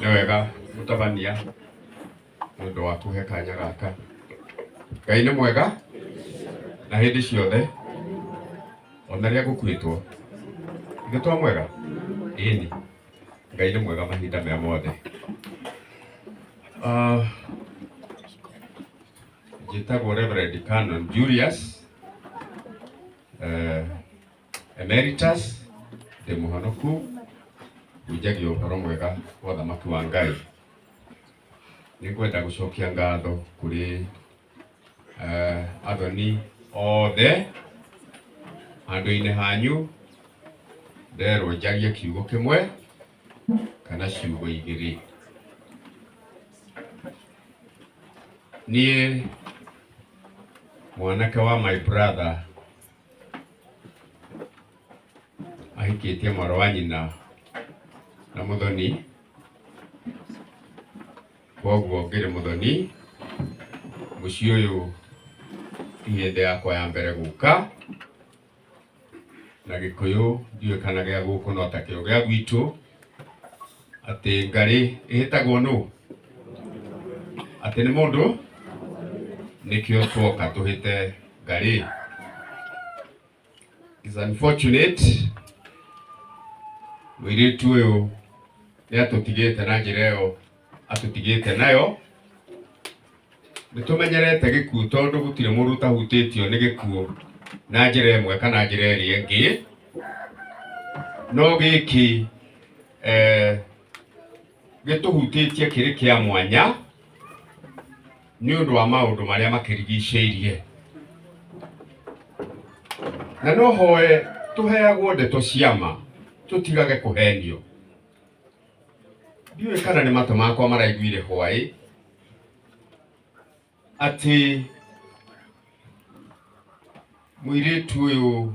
[SPEAKER 8] Nĩ wega mũtabania nĩ ũndũ wa kũhe kanya gaka. Ngai nĩ mwega na hĩndĩ ciothe ona rĩrĩa gũkuĩtwo. Ithuĩ twa mwega? Ĩni. Ngai nĩ mwega mahinda maya mothe. Njĩtagwo Reverend Canon Julius Emeritus, ndĩ mũhonoku, hunjagia ũhoro mwega wa ũthamaki wa Ngai. Nĩngwenda gũcokia ngatho kũrĩ athoni othe handũ-inĩ hanyu nderwo njarie kiugo kĩmwe kana ciugo igĩrĩ. Niĩ mwanake wa my brother ahikĩtie mwarĩ wa nyina na Muthoni, koguo ngĩrĩ Muthoni. Mũciĩ ũyũ ti hĩndĩ yakwa ya mbere gũka, na Gĩkũyũ ndiũĩ kana gĩa gũkũ no ta kĩo gĩa gwitũ, atĩ ngarĩ ĩhĩtagwo nũ, atĩ nĩ mũndũ, nĩkĩo twoka tũhĩte ngarĩ. It's unfortunate mũirĩtu ũyũ nĩ atũtigĩte na njĩra ĩyo atũtigĩte nayo. Nĩ tũmenyerete gĩkuũ tondũ gũtirĩ mũndũ ũtahutĩtio nĩ gĩkuũ na njĩra ĩmwe kana njĩra ĩrĩa ĩngĩ, no gĩkĩ gĩtũhutĩtie kĩrĩ kĩa mwanya Nĩ ũndũ wa maũndũ marĩa makĩrigicĩirie. Na no hoe tũheagwo ndeto cia ma tũtigage kũhenio. Ndiũĩ kana nĩ matũ makwa maraiguire hwaĩ atĩ mũirĩtu ũyũ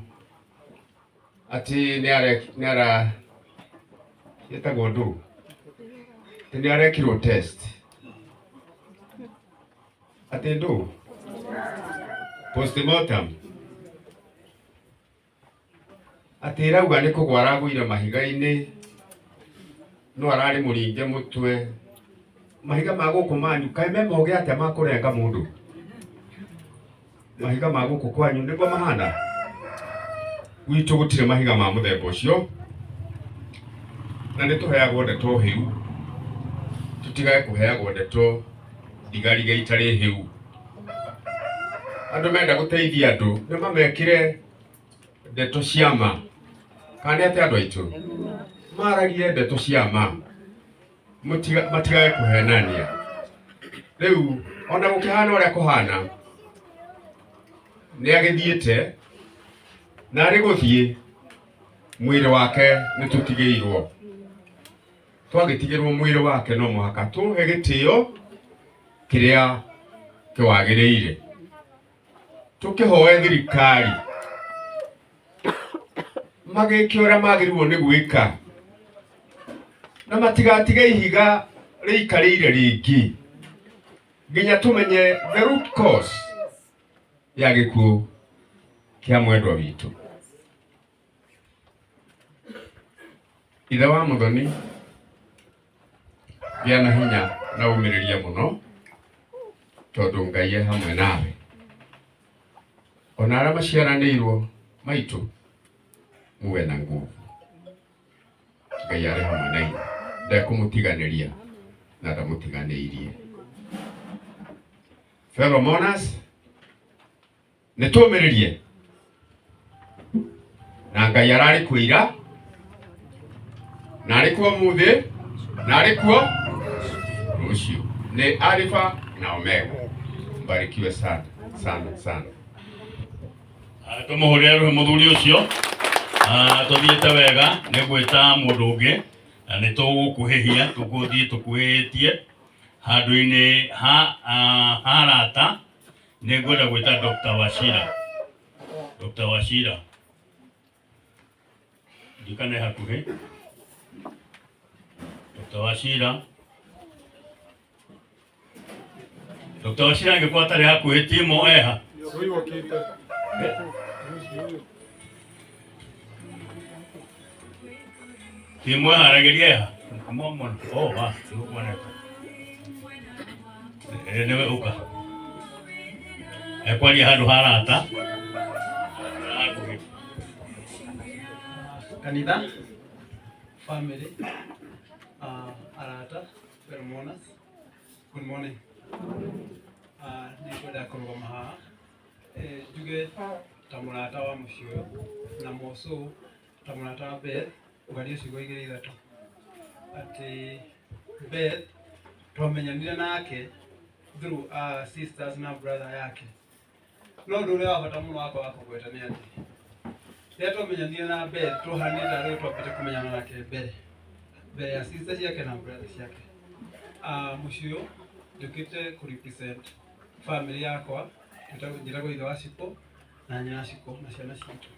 [SPEAKER 8] atĩ nĩ ara ĩtagwo ndũ atĩ nĩ arekirwo test atĩ ndũ postmortem atĩ ĩrauga nĩ kũgwa aragũire mahiga-inĩ no ararĩ mũringe mũtwe. Mahiga ma gũkũ manyu kaĩ me mogĩ atĩa ma kũrenga mũndũ? Mahiga ma gũkũ kwanyu nĩguo mahana? Gwitũ gũtirĩ mahiga ma mũthemba ũcio na nĩ tũheagwo ndeto hĩu, tũtigage kũheagwo ndeto ndigarige itarĩ hĩu. Andũ menda gũteithia andũ nĩ mamekĩre ndeto cia ma. Kana nĩ atĩa andũ aitũ? Maragie ndeto cia ma, matigage kũhenania. Rĩu ona gũkĩhana ũrĩa kũhana nĩ agĩthiĩte na arĩ gũthiĩ mwĩrĩ wake nĩ tũtigĩirwo. Twagĩtigĩrwo mwĩrĩ wake no mũhaka tũhe gĩtĩo kĩrĩa kĩwagĩrĩire. Tũkĩhoe thirikari magĩke ũrĩa magĩrĩirwo nĩ gwĩka na matigatige ihiga rĩikarĩire rĩngĩ nginya tũmenye the root cause ya gĩkuũ kĩa mwendwa witũ. Ithe wa Muthoni, gĩa na hinya na ũmĩrĩrie mũno tondũ Ngai e hamwe nawe. Ona arĩa maciaranĩirwo maitũ muwe na nguvu. Ngai arĩ hamwe na inyuĩ, ndekũmũtiganĩria na ndamũtiganĩirie. Fellow mourners, nĩ tũmĩrĩrie na Ngai ararĩ kuo ira na arĩ kuo ũmũthĩ na arĩ kuo rũciũ. Nĩ Alifa na Omega. Mbarikiwe sana sana sana.
[SPEAKER 5] Tũmũhũrĩre rũhĩ mũthuri ũcio. Tũthiĩte wega nĩ gwĩta mũndũ ũngĩ na nĩ tũgũkuhĩhia tũgũthiĩ tũkuhĩhĩtie handũ-inĩ ha arata. Nĩ ngwenda gwĩta Dr. Wachira. Dr. Wachira ndikane hakuhĩ. Dr. Wachira, Dr. Wachira angĩkorwo atarĩ hakuhĩ timo eha. Timo eharagĩria eha. Oh, ah, nĩkuoneka. Nĩwe ũka. Ekwaria handũ ha arata.
[SPEAKER 9] Kanitha, family, arata, fellow mourners, good morning. Nĩngwenda kũrũgama haha njuge ta mũrata wa mũciĩ ũyũ na moco ta mũrata wa Beth ũgarie ciugo igĩrĩ ithatũ atĩ Beth twamenyanire nake through sisters na brother yake. No ũndũ ũrĩa wa bata mũno wakwa wa kũgweta nĩ atĩ rĩrĩa twamenyanire na Beth tũhanire tarĩ twambĩte kũmenyana nake mbere mbere ya sister ciake na brother ciake. Mũciĩ ũyũ njũkĩte kũ represent family yakwa, njĩtagwo ithe wa Cikũ na nyina Cikũ na ciana citũ.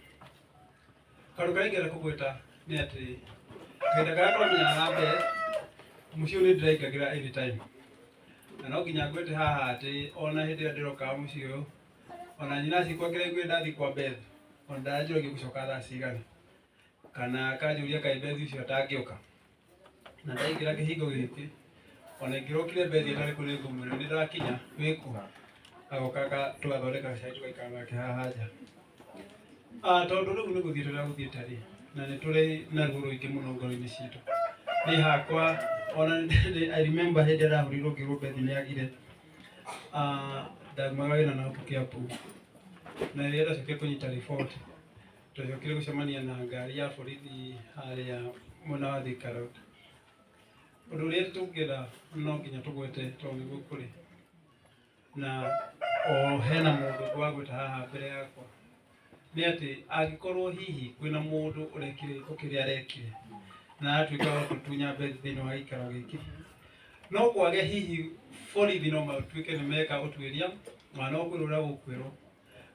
[SPEAKER 9] Kaũndũ karĩa ingĩenda kũgweta nĩ atĩ kahinda karĩa twamenyana na Beth mũciĩ ũyũ nĩ ndĩraingagĩra anytime, na no nginya ngwĩte haha atĩ ona hĩndĩ ĩrĩa ndĩrokaga mũciĩ ũyũ ona nyina Cikũ angĩraiguire ndathiĩ kwa Beth ona ndaranjũragia gũcoka thaa cigana kana akanjũria kaĩ Beth ũcio atangĩũka. Na ndaingĩra kĩhingo gĩkĩ ona ingĩrokire Beth ĩtarĩ kũ nĩngũmwĩra nĩ ndakinya wĩkũ, agoka tũgathondeka gacai tũgaikara nake haha nja. Tondũ rĩu nĩ gũthiĩ tũragũthiĩte rĩ na nĩ tũrĩ na ruo rũingĩ mũno ngoro-inĩ citũ. Niĩ hakwa ona I remember hĩndĩ ĩrĩa ndahũrĩirwo ngĩrwo Beth nĩ agire, ndaumaga wĩra na gũkũ Kiambu na rĩrĩa ndacokire kũnyita report twacokire gũcemania na ngari ya borithi harĩa mwena wa Thika Road. Ũndũ ũrĩa tũngĩenda no nginya tũgwete tondũ nĩguo kũrĩ Na o hena mũndũ ngwagwĩta haha mbere yakwa nĩ atĩ angĩkorwo hihi kwĩna mũndũ ũrekire gĩko kĩrĩa arekire na aratuĩka wa gũtunya Beth thĩinĩ wa gĩikaro gĩkĩ, no kwage hihi borithi no matuĩke nĩ meka ũtuĩria na no kwĩrwo ũrĩa gũkwĩrwo,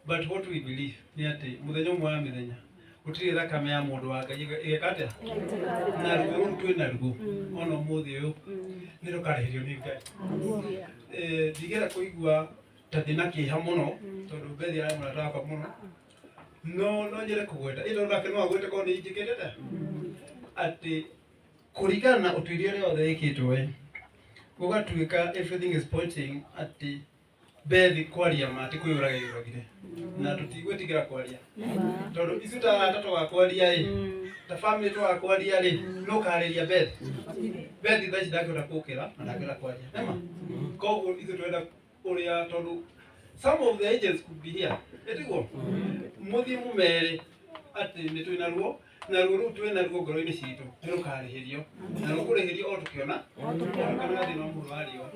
[SPEAKER 9] but what we believe nĩ atĩ mũthenya ũmwe wa mĩthenya gũtirĩ thakame ya mũndũ wa Ngai ĩgeka atĩa na ruo rũu twĩ naruo ona ũmũthĩ ũyũ nĩ rũkarĩhĩrio nĩ Ngai. Ndigera kũigua ta ndĩna kĩeha mũno tondũ Beth arĩ mũrata wakwa mũno, no no nyende kũgweta ĩno nake no agwete korwo nĩ injĩkĩte atĩa atĩ kũringana na ũtuĩria ũrĩa wothe wĩkĩtwo ĩ gũgatuĩka everything is pointing atĩ Beth kwaria ma ti kwĩyũraga eyũragire, na tũtigwĩtigĩra kwaria tondũ ithuĩ ta arata twakwaria ĩ ta family twakwaria rĩ no karĩria Beth. Beth thaa ici ndangĩhota gũkĩra na ndangĩhota kwaria nĩma, koguo ithuĩ tũrenda ũrĩa tondũ some of the agents could be here ĩtiguo mũthiĩ mũmere atĩ nĩ twĩna ruo na ruo rũu twĩna ruo ngoro-inĩ citũ nĩ rũkarĩhĩrio na rũkũrĩhĩrio o tũkĩona tũkĩona thĩna wa mũhuro wa riũa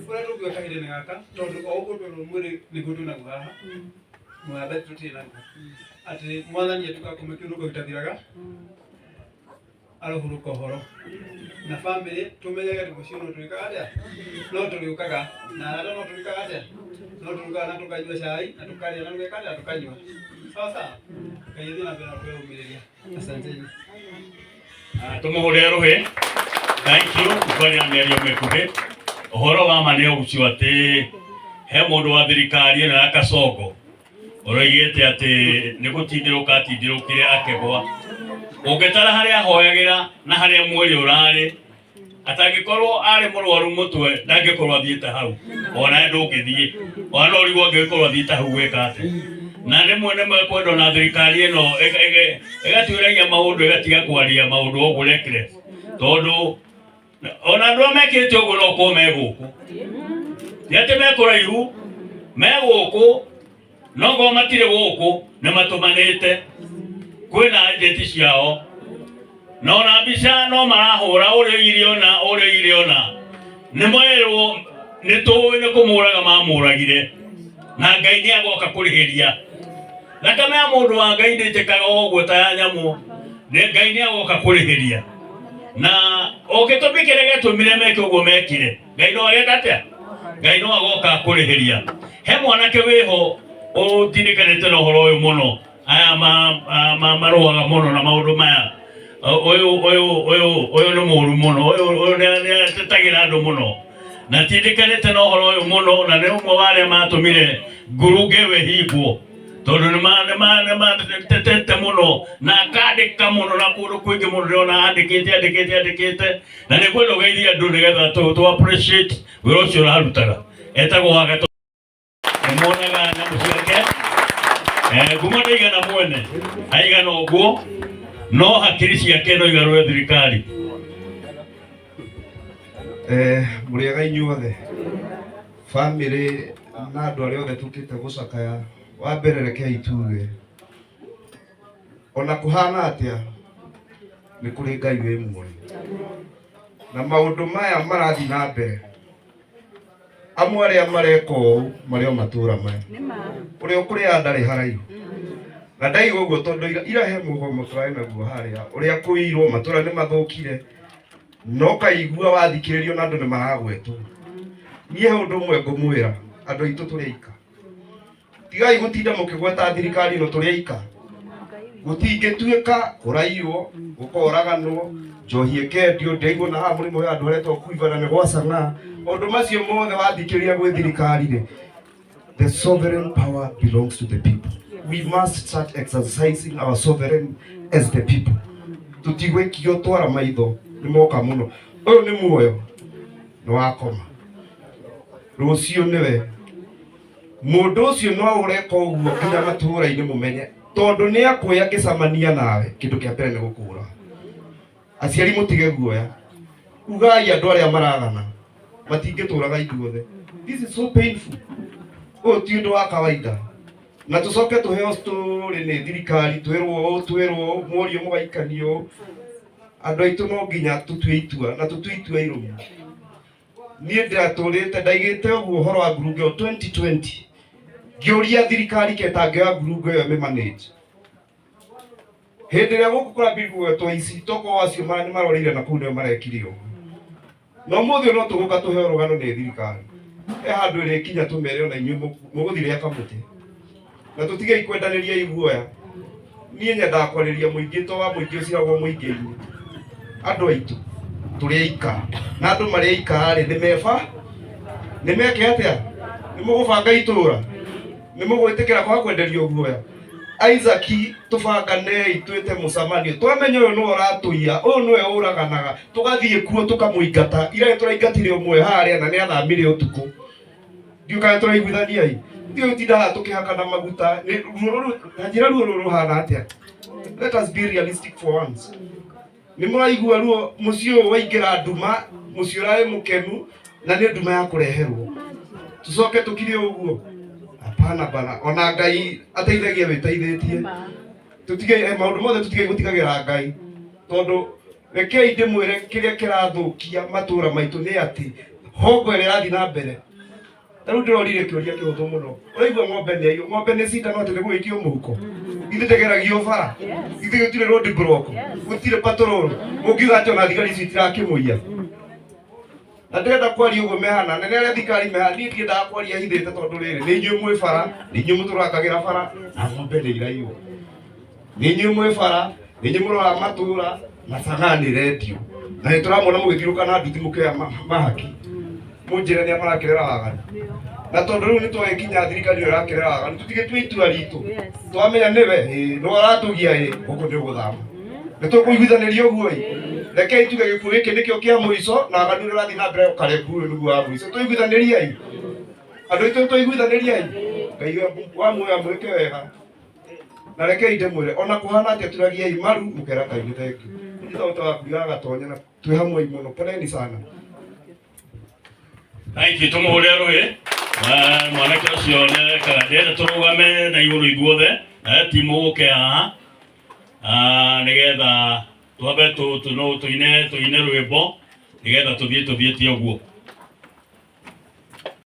[SPEAKER 9] ũrĩa tũngiuga kahinda-inĩ gaka tondũ o ũguo twĩna mwĩrĩ nĩguo twĩnaguo haha mwathe tũtirĩ naguo atĩ mwathani atuĩka kũmwe kĩũnũko gĩtathiraga arohurũka ũhoro na family tũmenyage atĩ mũciĩ no twĩkaga atĩa no tũrĩũkaga na arata no tũrĩkaga atĩa no tũrĩũkaga na tũkanyua cai na tũkarĩa na tũgeka atĩa na tũkanyua sawa sawa. Ngai athiĩ na mbere na kwĩyũmĩrĩria. Asanteni.
[SPEAKER 5] Tumuhure ruhi. Thank you kwaria mĩario mĩkuhĩ. Ũhoro wa ma nĩ ũcio atĩ he mũndũ wa thirikari ĩno ya Kasongo ũroigĩte atĩ nĩ gũtindĩrũka atindĩrũkire akĩgwa. Ũngĩtara harĩa ahoyagĩra na harĩa mwĩrĩ ũrarĩ, atangĩkorwo arĩ mũrwaru mũtwe ndangĩkorwo athiĩte hau, ona ndũngĩthiĩ ona no ũrigwo angĩkorwo athiĩte hau gwĩka atĩa. Na rĩmwe nĩ mekwenda ona thirikari ĩno ĩgatuĩragia maũndũ ĩgatiga kwaria maũndũ ũguo reckless, tondũ ona andũ arĩa mekĩte ũguo no korwo me gũkũ, ti atĩ me kũraihu, me gũkũ, no korwo matirĩ gũkũ nĩ matũmanĩte kwĩna agenti ciao na ona mbica no marahũra ũrĩa oigire ona ũrĩa oigire ona nĩ merwo nĩ tũĩ nĩ kũmũraga mamũragire na Ngai nĩ agoka kũrĩhĩria. Thakame ya mũndũ wa Ngai ndĩtĩkaga ũguo ta ya nyamũ, nĩ Ngai nĩ agoka kũrĩhĩria. Na o gĩtũmi kĩrĩa gĩatũmire meke ũguo mekire, Ngai no ageka atĩa? Ngai no agoka kũrĩhĩria. He mwanake wĩho ũtindĩkanĩte na ũhoro ũyũ mũno, aya marũaga mũno na maũndũ maya. Ũyũ ũyũ ũyũ ũyũ nĩ mũũru mũno, ũyũ ũyũ nĩ atetagĩra andũ mũno na tindĩkanĩte na ũhoro ũyũ mũno, na nĩ ũmwe wa arĩa matũmire ngurunga ĩyo ĩhingwo tondũ nĩmatetete mũno na akandĩka mũno na kũndũ kũingĩ mũno ndĩrona andĩkĩte andĩkĩte andĩkĩte, na nĩ kwenda ũgeithie andũ nĩgetha tũ appreciate wĩra ũcio ũrarutaga. Etagwo Wagatũ, nĩmuonaga nyamũ ciake ngumo ndaigana mwene aigana ũguo, no hakiri ciake no igarũre thirikari.
[SPEAKER 7] Mũrĩega inyuothe family na andũ arĩa othe tũkĩte gũcakaya. Wa mbere rekei tuge ona kũhana atĩa nĩ kũrĩ Ngai wĩ muoyo, na maũndũ maya marathiĩ na mbere amwe arĩa mareka ũũ marĩ o matũra maya, ũrĩa ũkũrĩa ndarĩ haraihu na ndaiga ũguo tondũ ira he mũgomo tũrarĩ naguo harĩa ũrĩa kũirwo matũra nĩ mathũkire, no kaigua wathikĩrĩrio na andũ nĩ maragwetwo. Niĩ he ũndũ ũmwe ngũmwĩra andũ aitũ tũrĩ aika, tigai gũtinda mũkĩgweta thirikari ĩno, tũrĩ aika. Gũtingĩtuĩka kũraiywo gũkoraganwo njohi ĩkendio ndĩraigua na haha mũrĩmo ũyũ andũ aretwo kuivana nĩ gwacang'a maũndũ macio mothe wathikĩrĩria gwĩ thirikari rĩ, the sovereign power belongs to the people. We must start exercising our sovereign as the people. Tũtigwĩkio twara maitho nĩ moka mũno. Ũyũ nĩ muoyo nĩ wakoma rũciũ nĩwe mũndũ ũcio no ũreka ũguo nginya matũũra-inĩ mũmenye, tondũ nĩ akwĩ angĩcemania nawe kĩndũ kĩa mbere nĩ gũkũra. Aciari mũtige guoya, ugai andũ arĩa maragana matingĩtũraga ithuothe. This is so painful. Ũyũ ti ũndũ wa kawaida, na tũcoke tũheo story nĩ thirikari twĩrwo ũũ twĩrwo ũũ mũriũ mũgaikanio ũũ. Andũ aitũ no nginya tũtue itua na tũtue itua irũmu.
[SPEAKER 10] Niĩ ndĩratũrĩte ndaigĩte ũguo ũhoro wa ngurunga ĩyo 2020 ngĩũria thirikari ketangĩoya ngurunga ĩyo ĩmĩmanage. Hĩndĩ ĩrĩa gũkũ kũrambĩrĩria kũgwetwo ici tokorwo acio nĩ maroreire na kũu nĩo marekire ũguo. Na ũmũthĩ no tũgũka tũheo rũgano nĩ thirikari. He handũ ĩrĩkinya tũmere ona inyuĩ mũgũthiĩ kamũtĩ. Na tũtigei kwendanĩria iguoya. Niĩ nyendaga kwarĩria mũingĩ to wa mũingĩ ũciragwo mũingĩ-inĩ. Andũ aitũ tũrĩ aika na andũ marĩ aika rĩ nĩ meba nĩ meke atĩa? Nĩ mũgũbanga itũra? Nĩ mũgwĩtĩkĩra kwaga kwenderio guoya? Isaac tũbanganei twĩte mũcemanio twamenya ũyũ nĩwe ũratũiya ũyũ nĩwe ũraganaga tũgathiĩ kuo tũkamũingata. Ira nĩtũraingatire ũmwe harĩa na nĩathamire ũtukũ. Ndiũĩ kana tũraiguithania ĩ. Ndiũĩ tindaga tũkĩhakana maguta. Na njĩra ruo rũrũ rũhana atĩa? Let us be realistic for once. Nĩ mũraigua ruo mũciĩ ũyũ waingĩra nduma, mũciĩ ũrarĩ mũkenu na nĩ nduma ya kũreherwo. Tũcoke tũkire ũguo? Hapana bana, ona Ngai ateithagia wĩteithĩtie. Tũtige maũndũ mothe tũtige gũtigagĩra Ngai. Tondũ rekei ndĩmwĩre kĩrĩa kĩrathũkia matũra maitũ nĩ atĩ hongo ĩrĩa ĩrathiĩ na mbere. Ta rĩu ndĩrorire kĩũria kĩhũthũ mũno. Ũraigua ng'ombe nĩ aiywo, ng'ombe nĩ cindano atĩ nĩ gũgĩikio mũhuko. Ithuĩ ndĩgeragio bara, ithuĩ gũtirĩ road block, gũtirĩ patrol. Mũngiuga atĩ ona thigari icio itirakĩmũiya. Na ndĩrenda kwaria ũguo mehana, nene arĩa thirikari mehana, niĩ ndiendaga kwaria hithĩte tondũ rĩrĩ, nĩ inyuĩ mwĩ bara, nĩ inyuĩ mũtũrakagĩra bara, na ng'ombe nĩ iraiywo. Nĩ inyuĩ mwĩ bara, nĩ inyuĩ mũroraga matũra, na cangaa nĩ rendio. Na nĩ tũramona mũgĩthiũrũrũka na nduthi mũkĩoya mahaki. Mũnjĩre nĩa marakĩrera waganu. Na tondũ rĩu nĩ twagĩkinya thirikari ĩyo ĩrakĩrera waganu, tũtigĩtue itua ritũ. Twamenya nĩwe, ĩĩ, nĩwe ũratũgia, ĩĩ, gũkũ nĩ ũgũthama. Nĩ tũkũiguithanĩria ũguo ĩ. Rekei tuge gĩkuũ gĩkĩ nĩkĩo kĩa mũico na waganu ũrĩa ũrathiĩ na mbere ũkarengu ũyũ nĩguo wa mũico. Tũiguithanĩriei. Andũ aitũ tũiguithanĩriei. Ngai wa muoyo amwĩke wega. Na rekei ndĩmwĩre ona kũhana atĩa turagiai maru mũkera Ngai nĩ thengiũ. Nĩ tondũ wa gatonya na twĩ hamwe mũno. Poleni sana.
[SPEAKER 5] Thank you, tũmũhũre rũhĩ. Mwanake ũcio nĩarekaga ndĩrenda tũrũgame na igũrũ ithuothe ti mũgũke haha nĩgetha twambe tũine rwĩmbo nĩgetha tũthiĩ tũthiĩte ũguo.